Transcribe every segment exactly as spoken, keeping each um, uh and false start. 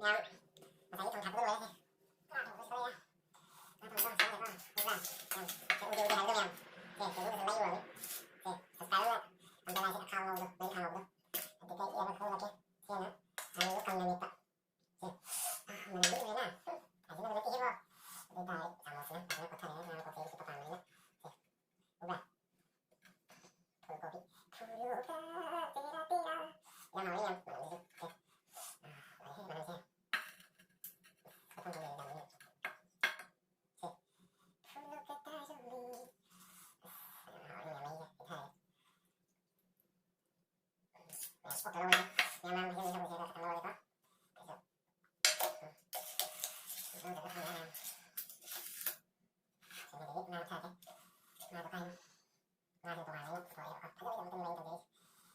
ꯃꯌꯥꯝ, ꯉꯁꯥꯏꯒꯤ ꯊꯣꯡ ꯊꯥꯛꯄꯗꯣ ꯂꯣꯏꯔꯦ꯫ ꯄꯨꯔꯥ ꯊꯣꯡ ꯊꯥꯛꯄ ꯂꯣꯏꯔꯦ꯫ ꯉꯥ ꯊꯣꯡꯕꯗꯣ ꯉꯁꯥꯏ ꯂꯩꯀꯣ꯫ ꯎꯕ꯭ꯔꯥ? ꯌꯥꯝ ꯎꯗꯦ ꯎꯗꯦ ꯍꯥꯏꯕꯗꯣ ꯃꯌꯥꯝ꯫ ꯁꯦ, ꯀꯩꯅꯣꯒꯤꯁꯨ ꯃꯩ ꯌꯣꯜꯂꯤ꯫ ꯁꯦ, subscriber ꯑꯝꯇ ꯂꯥꯛꯏꯁꯦ, ꯈꯥꯡ ꯉꯧꯕꯗꯣ, ꯃꯩ ꯈꯥꯡ ꯉꯧꯕꯗꯣ꯫ ꯑꯗꯨꯗ ꯑꯩ ꯑꯦꯞ ꯑꯃ ꯊꯣꯛꯂꯛꯀꯦ꯫ ꯁꯤꯅ ꯈꯥꯡ ꯉꯧꯕ ꯀꯪꯅ ꯃꯦꯠꯄ꯫ ꯁꯦ꯫ ꯑꯥ, ꯃꯅꯝꯗꯤ ꯎꯔꯦꯅ꯫ ꯍꯨꯝ, ꯐꯖꯅ ꯅꯠꯇꯦ ꯁꯤꯕꯣ꯫ ꯑꯗꯨ ꯇꯥꯔꯦ, ꯆꯥꯃꯁꯁꯤꯅ ꯐꯖꯅ ꯀꯣꯠꯊꯔꯦ, ꯉꯥ ꯀꯣꯠꯊꯩ ꯁꯤ ꯄꯥꯝꯕꯅꯤꯅ꯫ ꯁꯦ꯫ ꯎꯕ꯭ꯔꯥ? ꯐꯨꯜ ꯀꯣꯕꯤ꯫ ꯐꯨꯜ ꯀꯣꯕꯤ꯫ ꯇꯦꯔꯥ ꯇꯦꯔꯥ꯫ ꯌꯥꯝ ꯍꯥꯎꯋꯦ ꯌꯥꯝ ꯃꯅꯝꯁꯤꯁꯨ꯫ ꯁꯦ꯫ ꯑꯥ, ꯂꯣꯏꯔꯦ ꯃꯅꯝꯁꯦ꯫ ꯈꯨꯊꯨꯝ ꯊꯨꯝ ꯂꯩꯔꯦ ꯃꯅꯝꯁꯦ꯫ ꯁꯦ꯫ ꯐꯨꯜ ꯀꯣꯕꯤ ꯇꯥꯖꯨꯂꯤ꯫ ꯑꯁ, ꯌꯥꯝ ꯍꯥꯎꯋꯦ ꯃꯌꯥꯝ ꯃꯩꯁꯦ ꯂꯩꯊꯔꯦ꯫ ꯃꯌꯥꯝ ꯁꯣꯛꯇ ꯂꯧꯔꯒꯦ꯫ ꯃꯌꯥꯝ ꯃꯌꯥꯝ ꯃꯍꯤ ꯃꯍꯤ ꯂꯧꯔꯒꯦ ꯈꯤꯇꯪ ꯂꯧꯔꯒꯦꯀꯣ꯫ ꯑꯗꯨꯒ ꯎꯝ꯫ ꯂꯧꯗꯕ ꯊꯝꯃꯦ ꯃꯌꯥꯝ꯫ ꯁꯤꯗꯒꯤ ꯉꯥ ꯊꯥꯛꯀꯦ꯫ ꯉꯥꯗꯣ ꯀꯥꯏꯅꯣ? ꯉꯥꯁꯦ ꯇꯣꯉꯥꯟꯅ ꯑꯩꯅ ꯄꯨꯊꯣꯛꯑꯦꯕꯀꯣ꯫ ꯐꯖꯕ ꯑꯃꯇꯪ ꯂꯩ ꯇꯧꯖꯩꯁꯦ꯫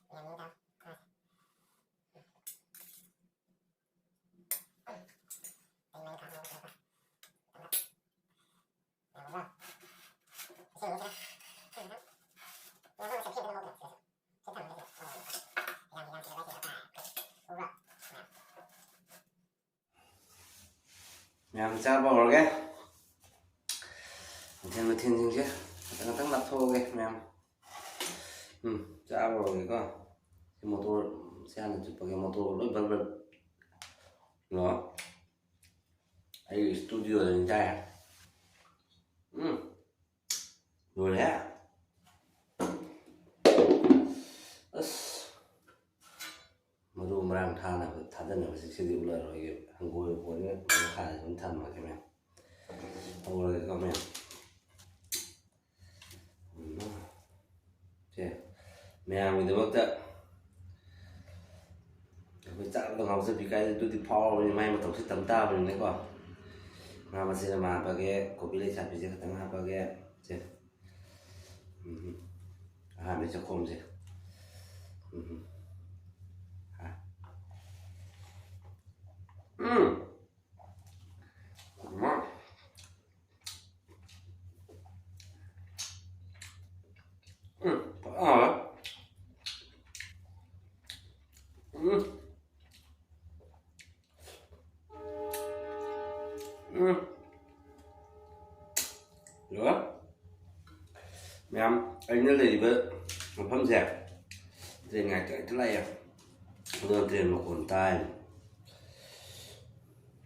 ꯃꯌꯥꯝ ꯌꯦꯡ ꯇꯥꯔꯦ꯫ ꯉꯥꯁꯦ꯫ ꯎꯝ꯫ ꯑꯩ ꯃꯩ ꯈꯥꯡ ꯂꯧꯊꯣꯛꯑꯦꯕ꯫ ꯌꯥꯝꯕ꯭ꯔꯣ? ꯏꯁꯤꯡ ꯂꯧꯊꯣꯛꯑꯦ꯫ ꯏꯁꯤꯡ ꯈꯤꯇꯪ꯫ ꯌꯥꯝꯕ꯭ꯔꯣ? ꯁꯦ, ꯁꯤ ꯈꯤꯇꯪ ꯂꯧꯊꯣꯛꯑꯦ꯫ ꯁꯦ, ꯁꯦ꯫ ꯁꯤ ꯊꯝꯃꯒꯦ꯫ ꯌꯥꯝ ꯌꯥꯝ ꯁꯤꯗ ꯂꯩꯁꯤꯜꯂ ꯇꯥꯔꯦ꯫ ꯎꯕ꯭ꯔꯣ? ꯃꯌꯥꯝ ꯆꯥꯕ ꯍꯧꯔꯒꯦ꯫ ꯃꯊꯦꯜ ꯃꯊꯦꯜꯁꯤꯡꯁꯦ ꯈꯇꯪ ꯈꯇꯪ ꯂꯥꯞꯊꯣꯛꯑꯒꯦ ꯃꯌꯥꯝ꯫ ꯎꯝ, ꯆꯥꯕ ꯍꯧꯔꯒꯦꯀꯣ꯫ ꯁꯤ ꯃꯣꯇꯣꯔ, ꯁꯤ ꯍꯥꯟꯅ ꯆꯨꯞꯄꯒꯦ꯫ ꯃꯣꯇꯣꯔ ꯂꯣꯏ ꯕ꯭ꯔ ꯕ꯭ꯔ꯫ ꯂꯣ꯫ ꯑꯩꯒꯤ ꯏꯁꯇꯨꯗꯤꯑꯣꯗꯅꯤ ꯆꯥꯏ꯫ ꯎꯝ꯫ ꯂꯣꯏꯔꯦ꯫ ꯑꯁ꯫ ꯃꯔꯨ ꯃꯔꯥꯡ ꯊꯥꯅꯕ, ꯊꯥꯗꯅꯕ ꯁꯤꯗꯤ ꯎꯠꯂꯔꯣꯏꯒꯦ꯫ ꯍꯪꯒꯣꯏ ꯍꯪꯒꯣꯏꯅ ꯃꯈꯥꯗ ꯑꯗꯨꯝ ꯊꯝꯃꯒꯦ ꯃꯌꯥꯝ꯫ ꯍꯧꯔꯒꯦꯀꯣ ꯃꯌꯥꯝ꯫ ꯁꯦ, ꯃꯌꯥꯝꯒꯤꯗꯃꯛꯇ ꯑꯩꯈꯣꯏ ꯆꯥꯕꯗ ꯉꯥꯎꯖꯕꯤ ꯀꯥꯏꯗꯨꯗꯤ ꯐꯥꯎꯔꯕꯅꯤ, ꯃꯥꯏ ꯃꯇꯧꯁꯤ ꯇꯝ ꯇꯥꯕꯅꯤꯅꯀꯣ꯫ ꯉꯥ ꯃꯆꯦꯠ ꯑꯃ ꯍꯥꯞꯄꯒꯦ, ꯀꯣꯕꯤ ꯂꯩꯁꯥꯕꯤꯁꯦ ꯈꯤꯇꯪ ꯍꯥꯞꯄꯒꯦ꯫ ꯁꯦ꯫ ꯎꯝ꯫ ꯑꯍꯥꯟꯕꯒꯤ ꯆꯥꯛꯈꯣꯝꯁꯦ꯫ ꯎꯝ꯫ ꯍꯥ꯫ ꯎꯝ꯫ ꯃꯥ꯫ ꯎꯝ, ꯐꯖꯅ ꯍꯥꯎꯔꯦ꯫ ꯎꯝ꯫ ꯑꯩꯅ ꯂꯩꯔꯤꯕ ꯃꯐꯝꯁꯦ ꯇ꯭ꯔꯦꯟ ꯉꯥꯏꯇ ꯉꯥꯏꯇ ꯂꯥꯛꯑꯦ꯫ ꯑꯗꯨꯅ ꯇ꯭ꯔꯦꯟ ꯃꯈꯣꯟ ꯇꯥꯏ꯫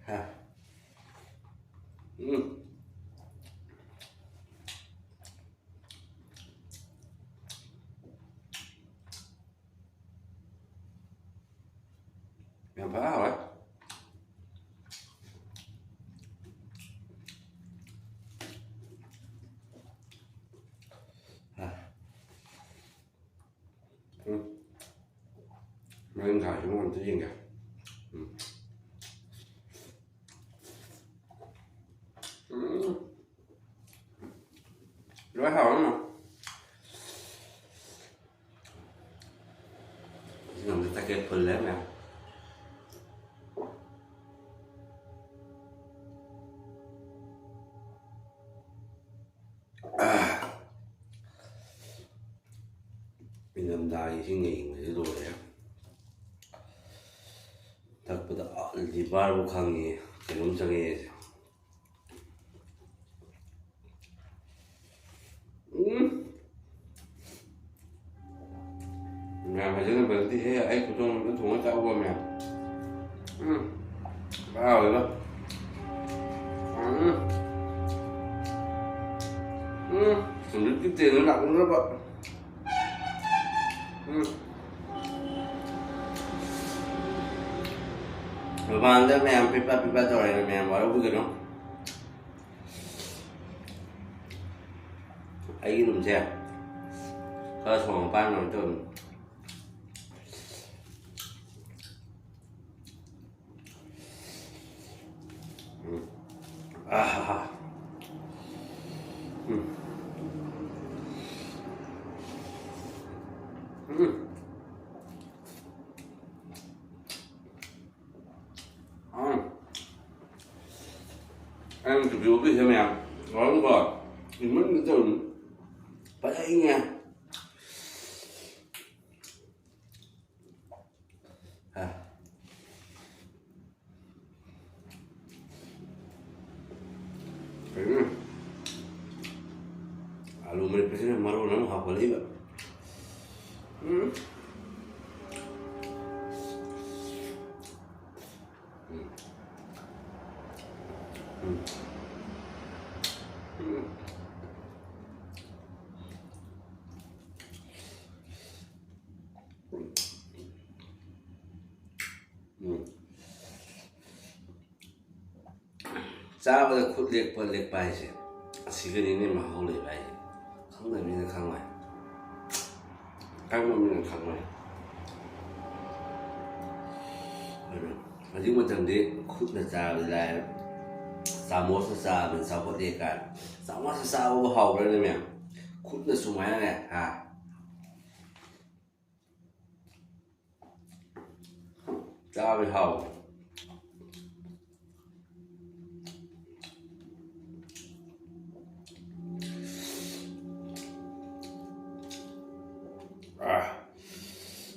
ꯍꯥ꯫ ꯎꯝ꯫ ꯌꯥꯝ ꯐꯖꯅ ꯍꯥꯎꯔꯦ꯫ ꯑ꯫ ꯎꯝ꯫ ꯃꯔꯤꯡꯈꯥꯁꯤꯃ ꯑꯝꯇ ꯌꯦꯡꯒꯦ꯫ ꯎꯝ꯫ ꯎꯝ꯫ ꯂꯣꯏ ꯍꯥꯎꯔꯝꯃꯣ꯫ ꯁꯤ ꯉꯝꯗ ꯇꯀꯦꯠ ꯐꯨꯜꯂꯦ ꯃꯌꯥꯝ꯫ ꯏꯪꯊꯝꯊꯥꯒꯤ ꯏꯁꯤꯡ ꯑꯏꯪꯕꯁꯤ ꯂꯣꯏꯔꯦ꯫ ꯊꯛꯄꯗ ꯑꯥ, ꯂꯤꯚꯔꯕꯨ ꯈꯪꯉꯤ, ꯀꯩꯅꯣꯝ ꯆꯪꯉꯛꯑꯦ꯫ ꯎꯝ꯫ ꯃꯌꯥꯝ ꯐꯖꯅ ꯐꯖꯗꯦꯍꯦ, ꯑꯩ ꯈꯨꯊꯣꯡ ꯑꯝꯇ ꯊꯣꯡꯉ ꯆꯥꯎꯕ ꯃꯌꯥꯝ꯫ ꯎꯝ꯫ ꯍꯥꯎꯋꯦꯕ꯫ ꯎꯝ꯫ ꯎꯝ꯫ ꯍꯧꯖꯤꯛꯀꯤ ꯇ꯭ꯔꯦꯟꯗꯣ ꯂꯥꯛꯅꯤꯡꯗꯕ꯫ ꯎꯝ꯫ ꯃꯄꯥꯟꯗ ꯃꯌꯥꯝ ꯄꯤꯄꯥ ꯄꯤꯄꯥ ꯇꯧꯔꯦ, ꯃꯌꯥꯝ ꯋꯥꯔꯧꯕꯤꯒꯅꯨ꯫ ꯑꯩꯒꯤ ꯔꯨꯝꯁꯦ ꯈꯔ ꯁꯣꯔꯣꯛ ꯃꯄꯥꯟ ꯑꯣꯏꯅ ꯇꯧꯔꯝꯃꯤ꯫ ꯎꯝ꯫ ꯑꯥ꯫ ꯎꯝ꯫ ꯎꯝ꯫ ꯎꯝ꯫ ꯑꯩꯅ ꯇꯨꯄꯤ ꯎꯞꯄꯤꯁꯦ ꯃꯌꯥꯝ ꯉꯥꯎꯔꯝꯀꯣ꯫ ꯏꯪꯃꯟꯒꯤꯗ ꯇꯧꯔꯤꯅꯤ꯫ ꯐꯖꯅ ꯏꯪꯉꯦ꯫ ꯍꯥ꯫ ꯀꯩꯅꯣ? ꯑꯂꯨ ꯃꯔꯤ ꯃꯁꯤꯅ ꯃꯔꯣꯟ ꯑꯃ ꯍꯥꯎꯒꯠꯂꯛꯏꯕ꯫ ꯎꯝ꯫ ꯎꯝ꯫ ꯎꯝ꯫ ꯎꯝ꯫ ꯎꯝ꯫ ꯆꯥꯕꯗ ꯈꯨꯠ ꯂꯦꯛꯄ ꯂꯦꯛꯄ ꯍꯥꯏꯁꯦ ꯑꯁꯤꯒꯅꯤꯅꯦ ꯃꯍꯥꯎ ꯂꯩꯕ ꯍꯥꯏꯁꯦ꯫ ꯈꯪꯗꯕ ꯃꯤꯅ ꯈꯪꯉꯣꯏ꯫ ꯈꯪꯕ ꯃꯤꯅ ꯈꯪꯉꯣꯏ꯫ ꯑꯗꯨ ꯍꯧꯖꯤꯛ ꯃꯇꯝꯗꯤ ꯈꯨꯠꯅ ꯆꯥꯕꯗꯤ ꯂꯥꯏꯔꯦ꯫ ꯆꯥꯃꯣꯁꯅ ꯆꯥꯕꯅ ꯆꯥꯎꯈꯠꯂꯦ ꯀꯥꯏꯅ꯫ ꯆꯥꯃꯣꯁꯅ ꯆꯥꯕꯕꯨ ꯍꯥꯎꯕ꯭ꯔꯅꯦ ꯃꯌꯥꯝ? ꯈꯨꯠꯅ ꯁꯨꯃꯥꯏꯅꯅꯦ, ꯍꯥ? ꯆꯥꯕꯗꯤ ꯍꯥꯎꯋꯦ꯫ ꯑꯥ,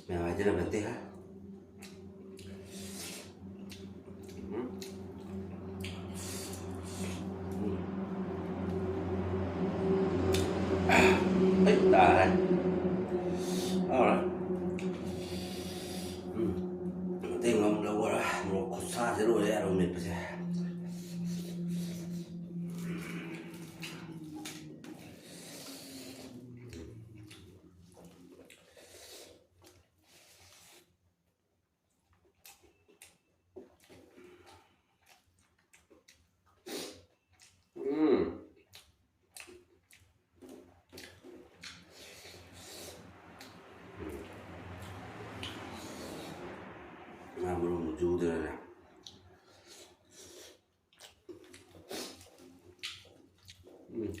ꯃꯌꯥꯝ ꯍꯥꯏꯖꯔꯕ ꯅꯠꯇꯦ, ꯍꯥ? ꯎꯝ꯫ ꯎꯝ꯫ ꯑꯩ ꯇꯥꯔꯦ꯫ Alright. ꯎꯝ꯫ ꯃꯇꯦꯡ ꯑꯃ ꯂꯧꯔ ꯃꯣꯔꯣꯛ ꯈꯨꯠꯁꯥꯁꯦ ꯂꯣꯏꯔꯦ ꯑꯂꯨ ꯃꯦꯠꯄꯁꯦ꯫ ꯎꯝ꯫ ꯉꯥ ꯃꯔꯨꯝ ꯖꯨꯗꯅꯅꯦ꯫ ꯎꯝ꯫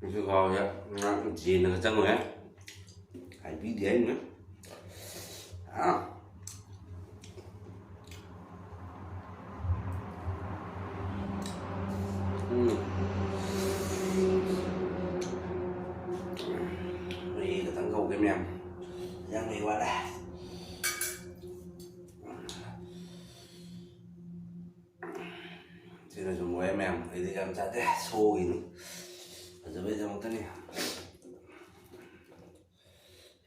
ꯁꯤꯁꯨ ꯍꯥꯎꯋꯦ꯫ ꯉꯔꯥꯡ ꯖꯦꯟꯅꯒ ꯆꯪꯉꯨꯔꯦ꯫ ꯍꯥꯏꯕꯤꯗꯦ ꯑꯩꯅ꯫ ꯑꯥ꯫ ꯎꯝ꯫ ꯃꯍꯤ ꯈꯛꯇꯪ ꯀꯧꯒꯦ ꯃꯌꯥꯝ꯫ ꯌꯥꯝ ꯃꯍꯤ ꯋꯥꯠꯂꯦ꯫ ꯌꯥꯗꯦ, ꯁꯣꯒꯤꯅꯤ꯫ ꯐꯖꯕꯩꯗꯃꯛꯇꯅꯤ꯫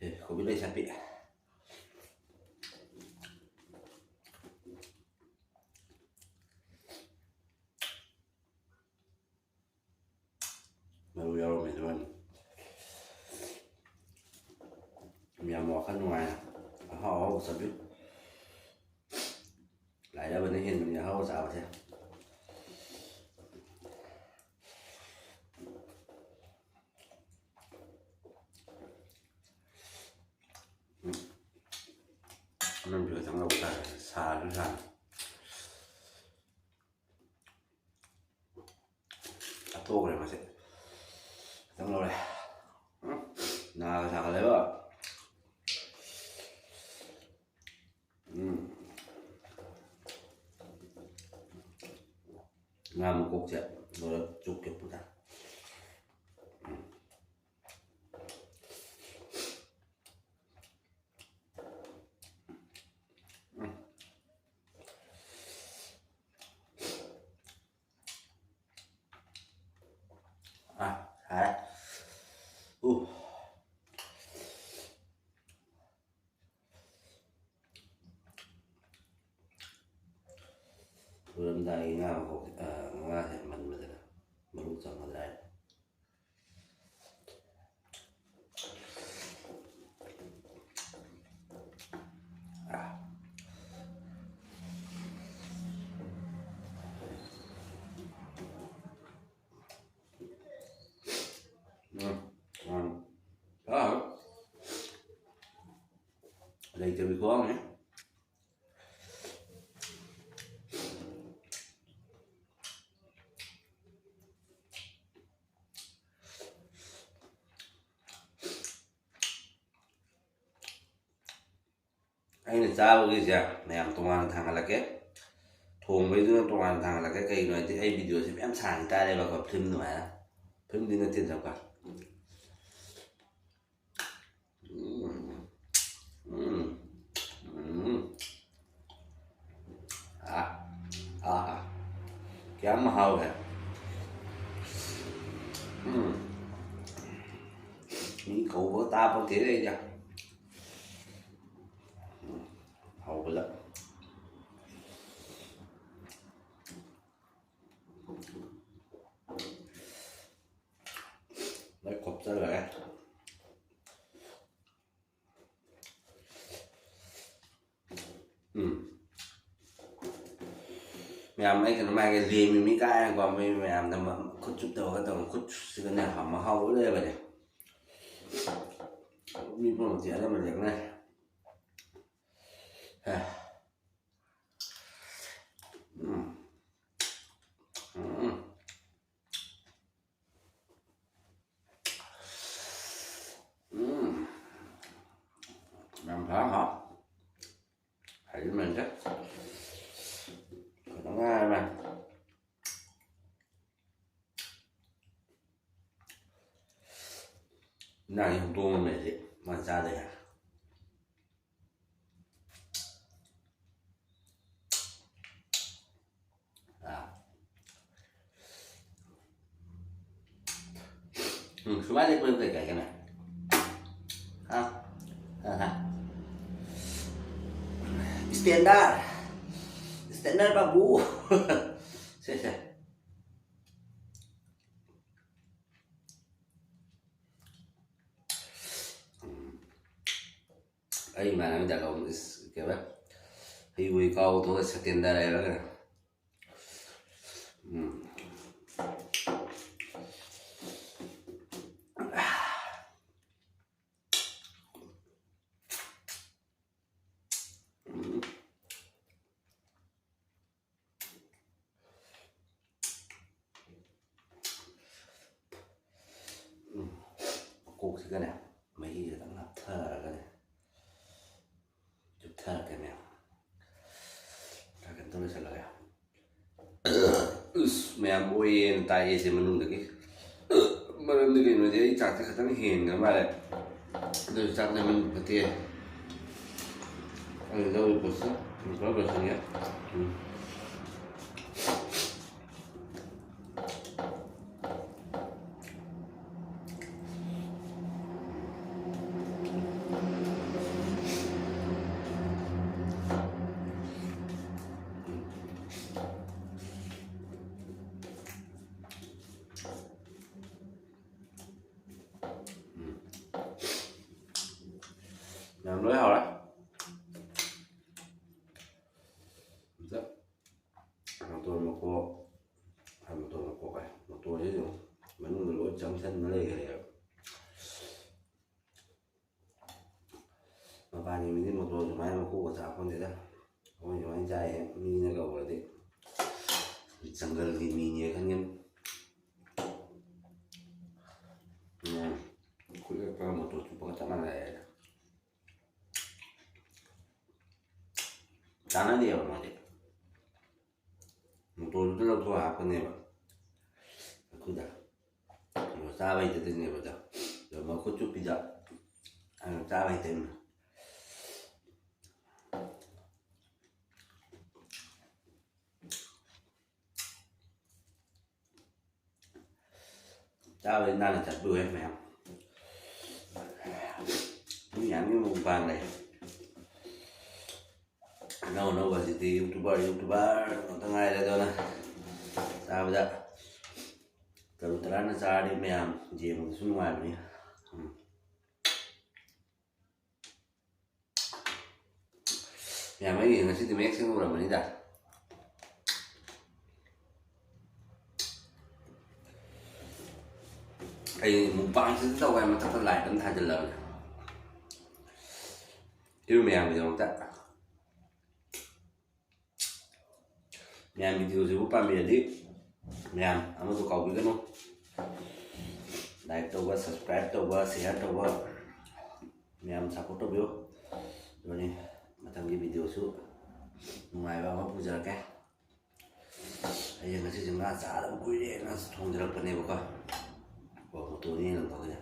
ꯑꯦ, ꯀꯣꯕꯤ ꯂꯩ ꯁꯥꯠꯄꯤ꯫ ꯃꯔꯨ ꯌꯥꯎꯔꯝꯃꯦ ꯑꯗꯨꯃꯥꯏꯅ꯫ ꯌꯥꯝ ꯋꯥꯈꯜ ꯅꯨꯡꯉꯥꯏꯅ ꯑꯍꯥꯎ ꯑꯍꯥꯎꯕ ꯆꯥꯕꯤꯌꯨ꯫ ꯂꯥꯏꯔꯕꯅ ꯍꯦꯟꯕꯅꯤ ꯑꯍꯥꯎꯕ ꯆꯥꯕꯁꯦ꯫ ꯎꯝ꯫ ꯑꯅꯝꯕꯤ ꯈꯛꯇꯪ ꯂꯧ ꯇꯥꯔꯦ꯫ ꯁꯥꯔꯁꯨ ꯁꯥꯅ꯫ ꯆꯥꯊꯣꯛꯈ꯭ꯔꯦ ꯃꯁꯦ꯫ ꯈꯤꯇꯪ ꯂꯧꯔꯦ꯫ ꯎꯝ꯫ ꯅꯥꯒ ꯁꯥꯒꯠꯂꯦꯕ꯫ ꯎꯝ꯫ ꯉꯥ ꯃꯀꯣꯛꯁꯦ ꯂꯣꯏꯔ ꯆꯨꯞꯀꯦ ꯄꯨꯔꯥ꯫ ꯎꯝ꯫ ꯎꯝ꯫ ꯑꯥ, ꯁꯥꯔꯦ꯫ ꯎ꯫ ꯂꯣꯏꯔꯝꯗꯥꯏꯒꯤ ꯉꯥ ꯃꯈꯣꯛ-, ꯑ, ꯉꯥꯁꯦ ꯃꯟꯕꯗꯅ ꯃꯔꯨ ꯆꯪꯒꯗ꯭ꯔꯥ ꯍꯥꯏꯅ꯫ ꯎꯝ, ꯎꯝ꯫ ꯑꯥ꯫ ꯂꯩꯇꯕꯤ ꯈꯨꯍꯥꯎꯅꯤ꯫ ꯑꯩꯅ ꯆꯥꯕꯒꯤꯁꯦ ꯃꯌꯥꯝ ꯇꯣꯉꯥꯟꯅ ꯊꯥꯡꯒꯠꯂꯛꯀꯦ, ꯊꯣꯡꯕꯩꯗꯨꯅ ꯇꯣꯉꯥꯟꯅ ꯊꯥꯡꯒꯠꯂꯛꯀꯦ꯫ ꯀꯩꯒꯤꯅꯣ ꯍꯥꯏꯗꯤ ꯑꯩ ꯚꯤꯗꯤꯑꯣꯁꯦ ꯃꯌꯥꯝ ꯁꯥꯡꯈꯤ ꯇꯥꯔꯦꯕꯀꯣ, ꯐꯤꯂꯝ ꯑꯗꯨꯃꯥꯏꯅ꯫ ꯐꯤꯂꯝꯗꯤ ꯅꯠꯇꯦ ꯆꯞꯀ꯫ ꯎꯝ꯫ ꯎꯝ꯫ ꯎꯝ꯫ ꯑꯥ꯫ ꯑꯥ꯫ ꯀꯌꯥꯝ ꯍꯥꯎꯔꯦ꯫ ꯀꯧꯕꯒ ꯇꯥ ꯐꯪꯗꯦꯗ ꯑꯩꯗꯤ꯫ ꯎꯝ, ꯍꯧꯕꯗ꯫ ꯂꯣꯏ ꯈꯣꯞꯆꯜꯂꯒꯦ꯫ ꯎꯝ꯫ ꯃꯌꯥꯝ ꯑꯩ ꯀꯩꯅꯣ ꯍꯥꯏꯒꯦ, ꯂꯦꯝꯃꯤ ꯃꯤ ꯀꯥꯏꯅꯀꯣ, ꯃꯤ ꯃꯌꯥꯝꯅ ꯃ-, ꯈꯨꯠ ꯆꯨꯞ ꯇꯧꯔꯒ ꯇꯧꯕ ꯈꯨꯠꯁꯤꯒꯅꯦ ꯃꯍꯥꯎ ꯂꯣꯏ ꯂꯩꯔꯕꯅꯦ꯫ ꯃꯤ ꯄꯨꯝꯅꯃꯛꯇꯤ ꯑꯔꯦꯝꯕ ꯂꯦꯛꯅꯩ꯫ ꯑꯦ꯫ ꯎꯝ꯫ ꯎꯝ꯫ ꯎꯝ꯫ ꯌꯥꯝ ꯐꯖꯅ ꯍꯥꯎ꯫ ꯍꯥꯏꯖꯤꯟꯕ ꯅꯠꯇꯦ꯫ ꯈꯤꯇꯪ ꯉꯥꯏꯔꯝꯃꯦ꯫ ꯏꯟꯖꯥꯡꯁꯤ ꯍꯨꯟꯗꯣꯛꯑꯝꯃꯦ ꯁꯤ ꯃꯥ ꯆꯥꯗꯦ ꯍꯥꯏ꯫ ꯑꯥ꯫ ꯎꯝ, ꯁꯨꯃꯥꯏꯅ ꯂꯦꯞꯄꯗ ꯀꯩ ꯀꯥꯏꯒꯦꯅꯦ? ꯍꯥ? ꯍꯥ, ꯍꯥ꯫ Standard꯫ Standard ꯕꯥꯕꯨ꯫ ꯁꯦ, ꯁꯦ꯫ ꯎꯝ꯫ ꯑꯩ ꯏꯃꯥꯟꯅꯕ ꯗꯥꯏꯂꯣꯛ, ꯏꯁ, ꯀꯩꯕ? ꯍꯩꯕꯨ ꯍꯩ ꯀꯥꯎ ꯊꯣꯛꯑ ꯁꯇꯦꯟꯗꯔ ꯍꯥꯏꯔꯒ꯫ ꯎꯝ꯫ ꯎꯝ꯫ ꯎꯝ꯫ ꯀꯣꯛꯁꯤꯗꯅꯦ ꯃꯍꯤ ꯈꯤꯇꯪ ꯍꯥꯞꯊꯔꯒꯅꯦ ꯆꯨꯞꯊꯔꯛꯀꯦ ꯃꯌꯥꯝ꯫ ꯈꯔ ꯀꯩꯅꯣ ꯇꯧ ꯂꯣꯏꯁꯤꯜꯂꯒꯦ꯫ ꯎꯁ, ꯃꯌꯥꯝ ꯑꯣꯏꯌꯦꯅ ꯇꯥꯛꯑꯦ ꯁꯤ ꯃꯅꯨꯡꯗꯒꯤ꯫ ꯃꯔꯝꯗꯤ ꯀꯩꯅꯣꯗꯤ ꯑꯩ ꯆꯥꯛꯁꯦ ꯈꯤꯇꯪ ꯍꯦꯟꯈ꯭ꯔ ꯃꯥꯜꯂꯦ꯫ ꯑꯗꯨ ꯆꯥꯛ ꯂꯩꯃꯟ ꯐꯠꯇꯦ꯫ ꯑꯩꯅ ꯂꯧꯔꯤ ꯄꯣꯠꯁꯦ ꯄꯨꯂꯞ ꯂꯣꯏꯁꯤꯟꯒꯦ꯫ ꯎꯝ꯫ ꯂꯣꯏ ꯍꯥꯎꯔꯦ꯫ ꯑꯝꯇ ꯃꯇꯣꯟ ꯃꯀꯣꯛ, ꯑ, ꯃꯇꯣꯟ ꯃꯀꯣꯛ ꯍꯥꯏ, ꯃꯇꯣꯟꯁꯤ ꯌꯦꯡꯉꯨ꯫ ꯃꯅꯨꯡꯗ ꯂꯣꯏ ꯆꯪꯁꯟꯅ ꯂꯩꯈ꯭ꯔꯦꯕ꯫ ꯃꯄꯥꯟꯒꯤ ꯃꯤꯗꯤ ꯃꯇꯣꯟ ꯁꯨꯃꯥꯏꯅ ꯃꯀꯣꯛꯀ ꯆꯥ ꯈꯪꯗꯦꯗ꯫ ꯑꯩꯈꯣꯏ ꯁꯨꯃꯥꯏꯅ ꯆꯥꯏꯌꯦ, ꯃꯤꯅ ꯀꯧꯔꯗꯤ꯫ ꯖꯪꯒꯜꯒꯤ ꯃꯤꯅꯦ ꯈꯟꯒꯅꯤ꯫ ꯎꯝ, ꯈꯨꯠ ꯌꯦꯛꯄꯒ ꯃꯇꯣꯟ ꯆꯨꯞꯄꯒ ꯆꯞ ꯃꯥꯟꯅꯔꯦ꯫ ꯆꯥꯅꯗꯦꯕ ꯃꯣꯏꯗꯤ꯫ ꯃꯇꯣꯟꯗꯨꯗ ꯂꯧꯊꯣꯛꯑ ꯍꯥꯞꯀꯅꯦꯕ ꯃꯈꯨꯠꯇ꯫ ꯑꯗꯣ ꯆꯥꯕ ꯍꯩꯇꯗꯣꯏꯅꯦꯕ ꯑꯗꯣ꯫ ꯑꯗꯣ ꯃꯈꯨꯠ ꯆꯨꯞꯄꯤꯗ ꯑꯗꯨꯝ ꯆꯥꯕ ꯍꯩꯇꯣꯏꯅꯦ꯫ ꯆꯥꯕꯗꯤ ꯅꯥꯟꯅ ꯆꯠꯄꯤꯌꯨꯍꯦ ꯃꯌꯥꯝ꯫ ꯃꯤ ꯌꯥꯝꯒꯤ ꯃꯨꯛꯕꯥꯡ ꯂꯩ꯫ ꯑꯅꯧ ꯑꯅꯧꯕꯁꯤꯗꯤ YouTuber, YouTuber ꯉꯥꯛꯇ ꯉꯥꯏꯔꯦ꯫ ꯑꯗꯨꯅ ꯆꯥꯕꯗ ꯇꯔꯨ ꯇꯔꯥꯟꯅ ꯆꯥꯔꯗꯤ ꯃꯌꯥꯝ ꯌꯦꯡꯕꯗꯁꯨ ꯅꯨꯡꯉꯥꯏꯕꯅꯤ꯫ ꯎꯝ꯫ ꯃꯌꯥꯝ ꯑꯩꯒꯤ ꯉꯁꯤꯗꯤ ꯃꯌꯦꯛ ꯁꯦꯡꯅ ꯎꯔꯝꯃꯅꯤꯗ꯫ ꯑꯩ ꯃꯨꯛꯕꯥꯡꯁꯤꯗ ꯇꯧꯋꯦ, ꯃꯊꯛꯇ light ꯑꯃ ꯊꯥꯖꯤꯜꯂꯕꯅꯦ꯫ ꯏꯔꯨ ꯃꯌꯥꯝꯒꯤꯗꯃꯛꯇ꯫ ꯃꯌꯥꯝ videoꯁꯤꯕꯨ ꯄꯥꯝꯕꯤꯔꯗꯤ ꯃꯌꯥꯝ ꯑꯃꯁꯨ ꯀꯥꯎꯕꯤꯒꯅꯨ꯫ Like ꯇꯧꯕ, subscribe ꯇꯧꯕ, share ꯇꯧꯕ, ꯃꯌꯥꯝ support ꯇꯧꯕꯤꯌꯨ꯫ ꯑꯗꯨꯅꯤ ꯃꯊꯪꯒꯤ videoꯁꯨ ꯅꯨꯡꯉꯥꯏꯕ ꯑꯃ ꯄꯨꯖꯔꯛꯀꯦ꯫ ꯑꯩꯁꯦ ꯉꯁꯤꯁꯦ ꯉꯥ ꯆꯥꯗꯕ ꯀꯨꯏꯔꯦꯅ ꯊꯣꯡꯖꯔꯛꯄꯅꯦꯕꯀꯣ꯫ ꯀꯣ, ꯃꯇꯣꯟꯅꯤ ꯂꯪꯊꯣꯛꯀꯅꯤ꯫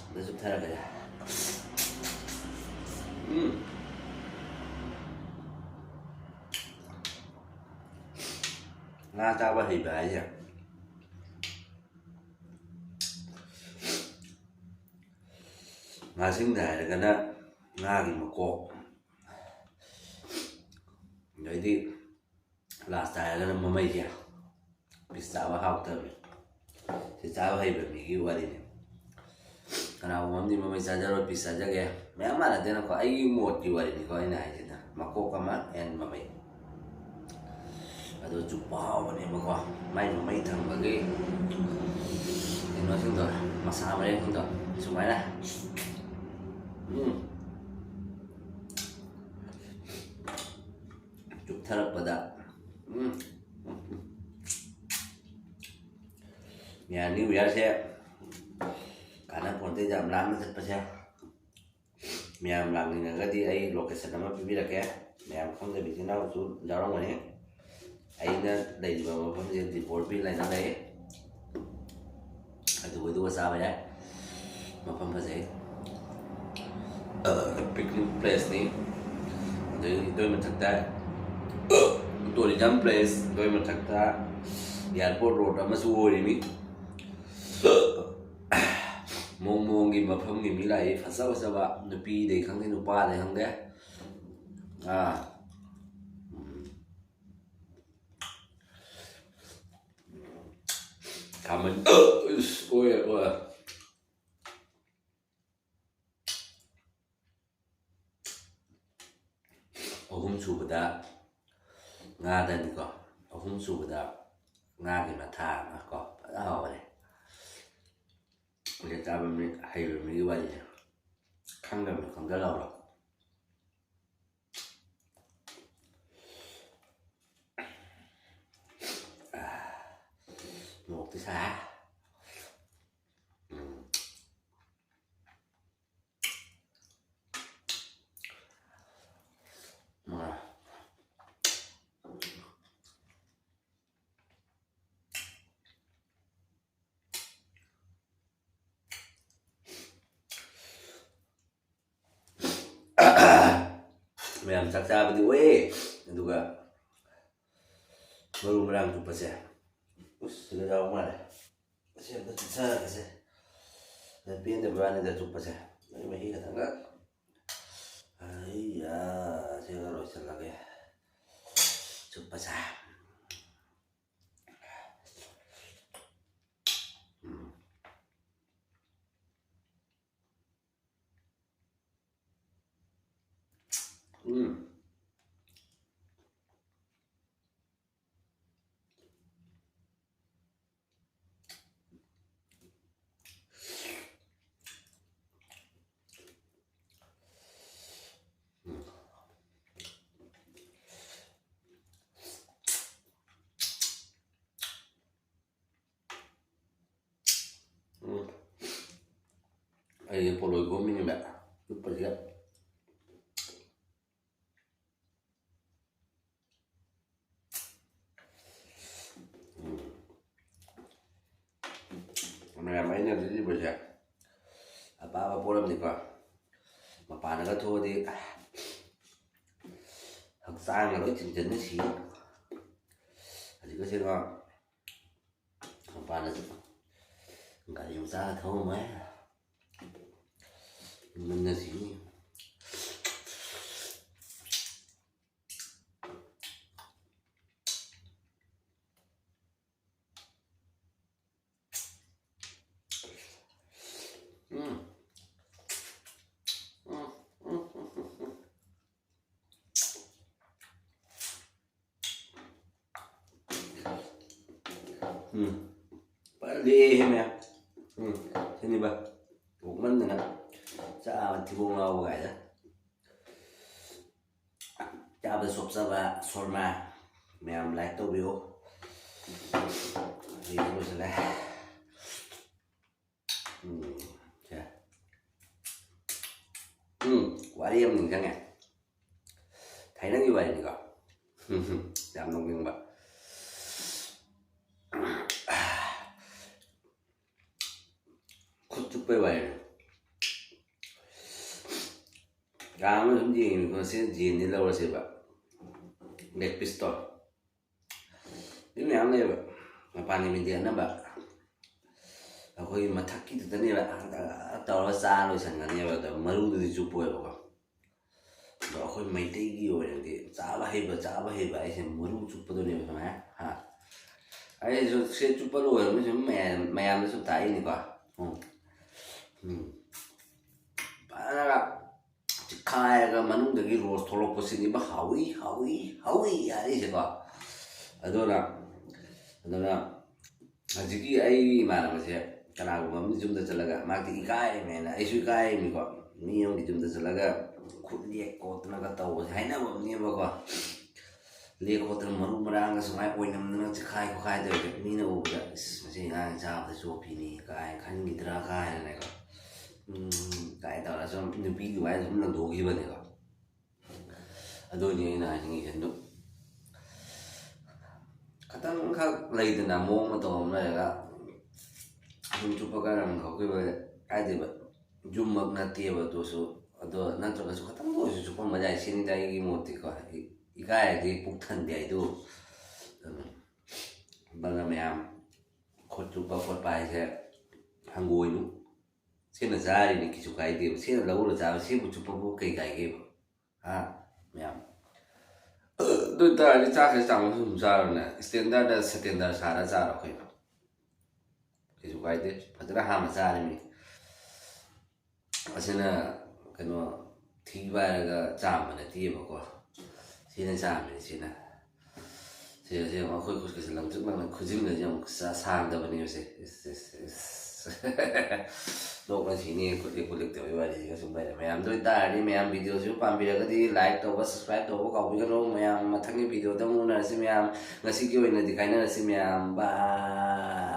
ꯑꯝꯇ ꯆꯨꯞꯊꯔꯛꯀꯅꯤ꯫ ꯎꯝ꯫ ꯉꯥ ꯆꯥꯕ ꯍꯩꯕ ꯍꯥꯏꯁꯦ ꯉꯥꯁꯤꯡꯗ ꯍꯥꯏꯔꯒꯅ ꯉꯥꯒꯤ ꯃꯀꯣꯛ, ꯑꯗꯩꯗꯤ last ꯍꯥꯏꯔꯒꯅ ꯃꯃꯩꯁꯦ꯫ Piece ꯆꯥꯕ ꯍꯥꯎꯇꯕꯅꯤ꯫ ꯁꯤ ꯆꯥꯕ ꯍꯩꯕ ꯃꯤꯒꯤ ꯋꯥꯔꯤꯅꯤ꯫ ꯀꯅꯥꯒꯨꯝꯕ ꯑꯃꯗꯤ ꯃꯃꯩ ꯆꯥꯖꯔꯣꯏ, ꯄꯤꯁ ꯆꯥꯖꯒꯦ꯫ ꯃꯌꯥꯝ ꯃꯥꯟꯅꯗꯦꯅꯀꯣ, ꯑꯩꯒꯤ ꯃꯣꯠꯀꯤ ꯋꯥꯔꯤꯅꯤꯀꯣ ꯑꯩꯅ ꯍꯥꯏꯁꯤꯅ, ꯃꯀꯣꯛ ꯑꯃ and ꯃꯃꯩ꯫ ꯑꯗꯣ ꯆꯨꯞꯄ ꯍꯥꯎꯕꯅꯦꯕꯀꯣ, ꯃꯥꯏ ꯃꯃꯩ ꯊꯝꯕꯒꯤ ꯀꯩꯅꯣꯁꯤꯡꯗꯣ, ꯃꯁꯥ ꯃꯔꯦꯡꯁꯤꯡꯗꯣ ꯁꯨꯃꯥꯏꯅ꯫ ꯎꯝ꯫ ꯆꯨꯞꯊꯔꯛꯄꯗ, ꯎꯝ꯫ ꯃꯌꯥꯝ ꯅ꯭ꯌꯨ ꯏꯌꯥꯔꯁꯦ ꯀꯥꯟꯅꯄꯣꯟꯇꯦ, ꯌꯥꯝ ꯂꯥꯞꯅ ꯆꯠꯄꯁꯦ꯫ ꯃꯌꯥꯝ ꯂꯥꯛꯅꯤꯡꯉꯒꯗꯤ ꯑꯩ ꯂꯣꯀꯦꯁꯟ ꯑꯃ ꯄꯤꯕꯤꯔꯛꯀꯦ꯫ ꯃꯌꯥꯝ ꯈꯪꯗꯕ ꯏꯆꯤꯟ ꯏꯅꯥꯎꯁꯨ ꯌꯥꯎꯔꯝꯒꯅꯤ꯫ ꯑꯩꯅ ꯂꯩꯔꯤꯕ ꯃꯐꯝꯁꯦ ꯗꯤꯄꯣꯔ ꯐꯤꯜ ꯍꯥꯏꯅ ꯂꯩ꯫ ꯑꯗꯨ ꯑꯗꯨꯒ ꯆꯥꯕ ꯌꯥꯏ꯫ ꯃꯐꯝ ꯐꯖꯩ꯫ ꯄꯤꯛꯅꯤꯛ ꯄ꯭ꯂꯦꯁꯅꯤ꯫ ꯑꯗꯩ ꯑꯗꯨꯒꯤ ꯃꯊꯛꯇ ꯇꯨꯔꯤꯖꯝ ꯄ꯭ꯂꯦꯁ, ꯑꯗꯨꯒꯤ ꯃꯊꯛꯇ ꯏꯌꯥꯔꯄꯣꯔꯠ ꯔꯣꯗ ꯑꯃꯁꯨ ꯑꯣꯏꯔꯤꯃꯤ꯫ ꯃꯑꯣꯡ ꯃꯑꯣꯡꯒꯤ ꯃꯐꯝꯒꯤ ꯃꯤ ꯂꯥꯛꯏ, ꯐꯖ ꯐꯖꯕ, ꯅꯨꯄꯤꯗꯩ ꯈꯪꯗꯦ, ꯅꯨꯄꯥꯗꯩ ꯈꯪꯗꯦ꯫ ꯑꯥ꯫ ꯎꯝ꯫ ꯈꯥꯃꯦꯟ꯫ ꯏꯁ, ꯑꯣꯏ, ꯑꯣꯏ꯫ ꯑꯍꯨꯝ ꯁꯨꯕꯗ ꯉꯥꯗꯅꯤꯀꯣ꯫ ꯑꯍꯨꯝ ꯁꯨꯕꯗ ꯉꯥꯒꯤ ꯃꯊꯥ ꯑꯃ ꯀꯣ꯫ ꯐꯖ ꯍꯥꯎꯕꯅꯦ꯫ ꯍꯧꯖꯤꯛ ꯆꯥꯕ ꯃꯤ, ꯍꯩꯕ ꯃꯤꯒꯤ ꯋꯥꯔꯤꯁꯦ꯫ ꯈꯪꯗꯕꯅ ꯈꯪꯖꯜꯍꯧꯔꯣ꯫ ꯃꯣꯔꯣꯛꯇꯤ ꯁꯥꯏ꯫ ꯎꯝ꯫ ꯃꯉꯥ꯫ ꯃꯌꯥꯝ ꯆꯥꯛ ꯆꯥꯕꯗꯤ ꯑꯣꯏꯌꯦ, ꯑꯗꯨꯒ ꯃꯔꯨ ꯃꯔꯥꯡ ꯆꯨꯞꯄꯁꯦ꯫ ꯎꯁ, ꯁꯤꯗ ꯌꯥꯎ ꯃꯥꯜꯂꯦ꯫ ꯑꯁꯤ ꯑꯝꯇ ꯆꯨꯞꯊꯔꯒꯦꯁꯦ꯫ ꯄꯦꯟꯗꯕ ꯋꯥꯅꯤꯗ ꯆꯨꯞꯄꯁꯦ꯫ ꯑꯩ ꯃꯍꯤ ꯈꯛꯇꯪꯒ꯫ ꯑꯩ ꯌꯥ, ꯁꯤꯒ ꯂꯣꯏꯁꯤꯜꯂꯒꯦ꯫ ꯆꯨꯞꯄꯁꯦ꯫ ꯎꯝ꯫ ꯑꯩꯁꯦ ꯄꯣꯂꯣꯏ ꯈꯣꯝꯃꯤꯅꯦꯕ ꯆꯨꯞꯄꯁꯤꯗ꯫ ꯃꯌꯥꯝ ꯑꯩꯅ ꯂꯤꯠꯂꯤꯕꯁꯦ ꯑꯄꯥꯕ ꯄꯣꯠ ꯑꯃꯅꯤꯀꯣ꯫ ꯃꯄꯥꯟꯗꯒ ꯊꯣꯛꯑꯗꯤ ꯍꯛꯆꯥꯡꯒ ꯂꯣꯏ ꯆꯤꯡꯁꯤꯟꯅ ꯁꯤ꯫ ꯍꯧꯖꯤꯛꯀꯁꯦꯀꯣ ꯃꯄꯥꯟꯗꯁꯨ ꯒꯥꯔꯤ ꯃꯆꯥꯒ ꯊꯧꯔꯝꯃꯣꯏ꯫ ꯃꯨꯟꯅ ꯁꯤꯅꯤ꯫ ꯎꯝ꯫ ꯎꯝ, ꯎꯝ, ꯎꯝ, ꯎꯝ, ꯎꯝ꯫ ꯎꯝ꯫ ꯐꯖꯅ ꯂꯦꯛꯑꯦꯍꯦ ꯃꯌꯥꯝ꯫ ꯎꯝ꯫ ꯁꯤꯅꯤꯕ꯫ ꯑꯣꯛꯃꯟꯗꯅ ꯆꯥꯕ ꯊꯤꯕꯣꯡ ꯂꯥꯎꯕ ꯀꯥꯏꯗ꯫ ꯆꯥꯕꯗ ꯆꯣꯞꯆꯕ ꯁꯣꯔꯃꯥ ꯃꯌꯥꯝ like ꯇꯧꯕꯤꯌꯨ꯫ ꯑꯩ ꯂꯣꯏꯁꯤꯜꯂꯦ꯫ ꯎꯝ, ꯁꯦ꯫ ꯎꯝ, ꯋꯥꯔꯤ ꯑꯃ ꯅꯤꯡꯁꯤꯡꯉꯦ꯫ ꯊꯥꯏꯅꯒꯤ ꯋꯥꯔꯤꯅꯤꯀꯣ꯫ ꯌꯥꯝ ꯅꯣꯛꯅꯤꯡꯕ꯫ ꯈꯨꯠ ꯆꯨꯞꯄꯩ ꯋꯥꯔꯤꯅꯤ꯫ ꯀꯥ ꯑꯃ ꯁꯨꯝ ꯌꯦꯡꯉꯤꯀꯣ, ꯁꯤ ꯖꯦꯟꯗꯤ ꯂꯧꯔꯁꯦꯕ꯫ Leg pieceꯇꯣ꯫ ꯃꯤ ꯃꯌꯥꯝ ꯂꯩꯌꯦꯕ꯫ ꯃꯄꯥꯟꯒꯤ ꯃꯤꯗꯤ ꯑꯅꯝꯕ ꯑꯩꯈꯣꯏꯒꯤ ꯃꯊꯛꯀꯤꯗꯨꯗꯅꯦꯕ ꯇꯧꯔꯒ ꯆꯥ ꯂꯣꯏꯁꯟꯒꯅꯦꯕ꯫ ꯑꯗꯣ ꯃꯔꯨꯗꯨꯗꯤ ꯆꯨꯞꯄꯣꯏꯕꯀꯣ꯫ ꯑꯗꯣ ꯑꯩꯈꯣꯏ ꯃꯩꯇꯩꯒꯤ ꯑꯣꯏꯅꯗꯤ ꯆꯥꯕ ꯍꯩꯕ, ꯆꯥꯕ ꯍꯩꯕ ꯍꯥꯏꯁꯦ ꯃꯔꯨ ꯆꯨꯞꯄꯗꯨꯅꯦꯕ ꯁꯨꯃꯥꯏꯅ꯫ ꯍꯥ꯫ ꯑꯩꯁꯨ ꯁꯦ ꯆꯨꯞꯄ ꯂꯣꯏꯔꯕꯅꯤ ꯁꯨꯝ ꯃꯌꯥꯝ, ꯃꯌꯥꯝꯗ ꯁꯨꯝ ꯇꯥꯛꯏꯅꯤꯀꯣ꯫ ꯎꯝ꯫ ꯎꯝ꯫ ꯐꯖꯅꯒ ꯆꯤꯛꯈꯥꯏꯔꯒ ꯃꯅꯨꯡꯗꯒꯤ rose ꯊꯣꯛꯂꯛꯄꯁꯤꯅꯦꯕ ꯍꯥꯎꯏ, ꯍꯥꯎꯏ, ꯍꯥꯎꯏ ꯍꯥꯏꯔꯤꯁꯦꯀꯣ꯫ ꯑꯗꯨꯅ, ꯑꯗꯨꯅ ꯍꯧꯖꯤꯛꯀꯤ ꯑꯩꯒꯤ ꯏꯃꯥꯟꯅꯕꯁꯦ ꯀꯅꯥꯒꯨꯝꯕ ꯑꯃꯒꯤ ꯌꯨꯝꯗ ꯆꯠꯂꯒ, ꯃꯥꯗꯤ ꯏꯀꯥꯏꯔꯤꯅꯦꯅ, ꯑꯩꯁꯨ ꯏꯀꯥꯏꯔꯤꯅꯤꯀꯣ, ꯃꯤ ꯑꯃꯒꯤ ꯌꯨꯝꯗ ꯆꯠꯂꯒ ꯈꯨꯠ ꯂꯦꯛ ꯈꯣꯠꯇꯅꯒ ꯇꯧꯕꯁꯦ ꯍꯥꯏꯅꯕ ꯑꯃꯅꯦꯕꯀꯣ꯫ ꯂꯦꯛ ꯈꯣꯠꯇꯅ ꯃꯔꯨ ꯃꯔꯥꯡꯒ ꯁꯨꯃꯥꯏꯅ ꯑꯣꯏꯅꯝꯗꯅ ꯆꯤꯈꯥꯏ ꯈꯣꯠꯈꯥꯏ ꯇꯧꯔꯤꯁꯦ ꯃꯤꯅ ꯎꯕꯗ, "ꯏꯁ, ꯃꯁꯤ ꯑꯉꯥꯡ ꯆꯥꯕꯗ ꯆꯣꯞꯄꯤꯅꯤ" ꯀꯥꯏꯅ ꯈꯟꯈꯤꯗ꯭ꯔꯥ ꯀꯥꯏꯅꯅꯦꯀꯣ꯫ ꯎꯝ, ꯀꯥꯏ ꯇꯧꯔ ꯁꯨꯝ ꯅꯨꯄꯤꯒꯤ ꯋꯥꯔꯤ ꯁꯨꯝ ꯂꯪꯊꯣꯛꯈꯤꯕꯅꯦꯕ꯫ ꯑꯗꯨꯅꯤ ꯑꯩꯅ ꯍꯥꯏꯅꯤꯡꯉꯤꯁꯦ꯫ ꯑꯗꯨ ꯈꯇꯪꯈꯛ ꯂꯩꯗꯅ, ꯃꯑꯣꯡ ꯃꯇꯧ ꯑꯃ ꯂꯩꯔꯒ ꯁꯨꯝ ꯆꯨꯞꯄ ꯀꯥꯏꯔꯝ ꯈꯣꯠꯈꯤꯕ ꯀꯥꯏꯗꯦꯕ꯫ ꯌꯨꯝꯃꯛ ꯅꯠꯇꯦꯕ ꯑꯗꯨꯁꯨ꯫ ꯑꯗꯣ ꯅꯠꯇ꯭ꯔꯒꯁꯨ ꯈꯇꯪꯗ ꯑꯣꯏꯔꯁꯨ ꯆꯨꯞꯄꯝꯕ ꯌꯥꯏ ꯁꯤꯅꯤꯗ ꯑꯩꯒꯤ ꯃꯣꯠꯇꯤꯀꯣ꯫ ꯏ-, ꯏꯀꯥꯏꯔꯗꯤ ꯄꯨꯛ ꯊꯟꯗꯦ ꯍꯥꯏꯗꯣ꯫ ꯑꯗꯨꯅ ꯃꯌꯥꯝ ꯈꯨꯠ ꯆꯨꯞꯄ ꯈꯣꯠꯄ ꯍꯥꯏꯁꯦ ꯍꯪꯒꯣꯏꯅꯨ꯫ ꯁꯤꯅ ꯆꯥꯔꯤꯅꯤ, ꯀꯩꯁꯨ ꯀꯥꯏꯗꯦꯕ꯫ ꯁꯤꯅ ꯂꯧꯔ ꯆꯥꯕ, ꯁꯤꯕꯨ ꯆꯨꯞꯄꯕꯨ ꯀꯩ ꯀꯥꯏꯒꯦꯕ? ꯍꯥ? ꯃꯌꯥꯝ꯫ ꯑꯗꯨ ꯑꯣꯏꯇꯥꯔꯗꯤ ꯆꯥꯛꯁꯦ ꯆꯥꯡ ꯑꯗꯨꯝ ꯆꯥꯔꯣꯅꯦ꯫ ꯏꯁꯇꯦꯟꯗꯔꯗ ꯁꯇꯦꯟꯗꯔ ꯁꯥꯔ ꯆꯥꯔꯣ ꯀꯩꯅꯣ꯫ ꯀꯩꯁꯨ ꯀꯥꯏꯗꯦ꯫ ꯐꯖꯅ ꯍꯥꯝꯃ ꯆꯥꯔꯤꯃꯤ꯫ ꯑꯁꯤꯅ ꯀꯩꯅꯣ, ꯊꯤ ꯄꯥꯏꯔꯒ ꯆꯥꯝꯕ ꯅꯠꯇꯦꯕꯀꯣ꯫ ꯁꯤꯅ ꯆꯥꯝꯃꯤꯅꯤ, ꯁꯤꯅ꯫ ꯁꯤ, ꯁꯤ ꯌꯦꯡꯉꯣ, ꯑꯩꯈꯣꯏ ꯈꯨꯠꯀꯁꯦ ꯂꯪꯇ꯭ꯔꯤꯛ ꯂꯪꯅ ꯈꯨꯖꯤꯟꯒꯁꯦ ꯑꯃꯨꯛ ꯁꯥꯡꯗꯕꯅꯦꯕꯁꯦ꯫ ꯏꯁ, ꯏꯁ, ꯏꯁ꯫ ꯅꯣꯛꯅ ꯁꯤꯅꯤ, ꯈꯨꯠꯂꯤꯛ ꯈꯨꯠꯂꯤꯛ ꯇꯧꯕꯒꯤ ꯋꯥꯔꯤꯁꯤꯒ ꯁꯨꯝ ꯂꯩꯔꯦ꯫ ꯃꯌꯥꯝꯗ ꯑꯣꯏꯇꯥꯔꯗꯤ ꯃꯌꯥꯝ ꯚꯤꯗꯤꯑꯣꯁꯤꯕꯨ ꯄꯥꯝꯕꯤꯔꯒꯗꯤ like ꯇꯧꯕ, subscribe ꯇꯧꯕ ꯀꯥꯎꯕꯤꯒꯅꯨ꯫ ꯃꯌꯥꯝ ꯃꯊꯪꯒꯤ ꯚꯤꯗꯤꯑꯣꯗ ꯑꯃꯨꯛ ꯎꯅꯔꯁꯤ ꯃꯌꯥꯝ꯫ ꯉꯁꯤꯒꯤ ꯑꯣꯏꯅꯗꯤ ꯀꯥꯏꯅꯔꯁꯤ ꯃꯌꯥꯝ꯫ Bye꯫